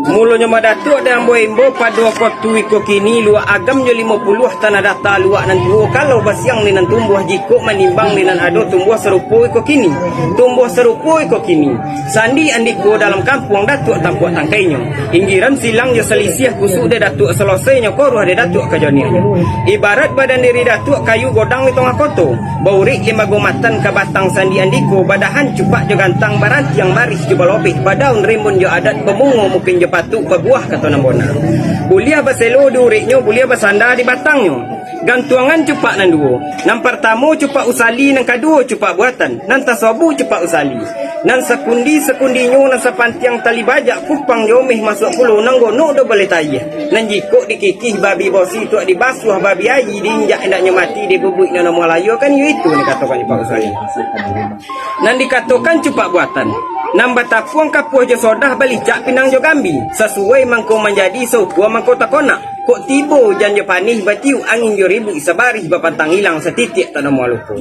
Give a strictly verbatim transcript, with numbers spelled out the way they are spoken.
Mulonyo madatuak dek ambo imbau pado kotu iko kini, luak agam jo limo puluah tanah data, luak nan tuo kalau basiang di nan tumbuah, jikok manimbang di nan ado tumbuah sarupo iko kini, tumbuah sarupo iko kini. Sandi andiko dalam kampuang Datuak Tampuak Tangkainyo. Inggiran silang jo salisiah kusuk dek Datuak salosainyo, koruah dek Datuak kajoniahnyo. Ibarat badan diri Datuak kayu godang di tongah koto, baurik limbago matan ka batang sandi andiko, badahan cupak jo gantang, barantiang barih jo balobeh, badaun rimbun jo adat, bamungo mupin jo patuk, babuah kato nan bona. Buliah baselo di uriknyo, buliah basanda di batangnyo. Gantuangan cupak nan duo. Nan partamo cupak usali, nan kaduo cupak buatan. Nan tasobu cupak usali. Nan sakundi-sakundinyo, nan sapantiang tali bajak, kupang jo omeh masuak pulo, nan gonok do baleh tayia. Nan jikok dikikih babi bosi, tuak dibasuah babi ayi, diinjak indaknyo mati, dibubuik nan namuah layua, kan iyo itu nan dikatokan cupak usali. Nan dikatokan cupak buatan. Nan batapuang kapuah jo sodah, balicak pinang jo gambi. Sasuai mangko manjadi, saukua mangko takonak. Kok tibo ujan jo panih, batiuk angin jo ribuik, sabarih bapantang ilang, satitiak tak namuah lupo.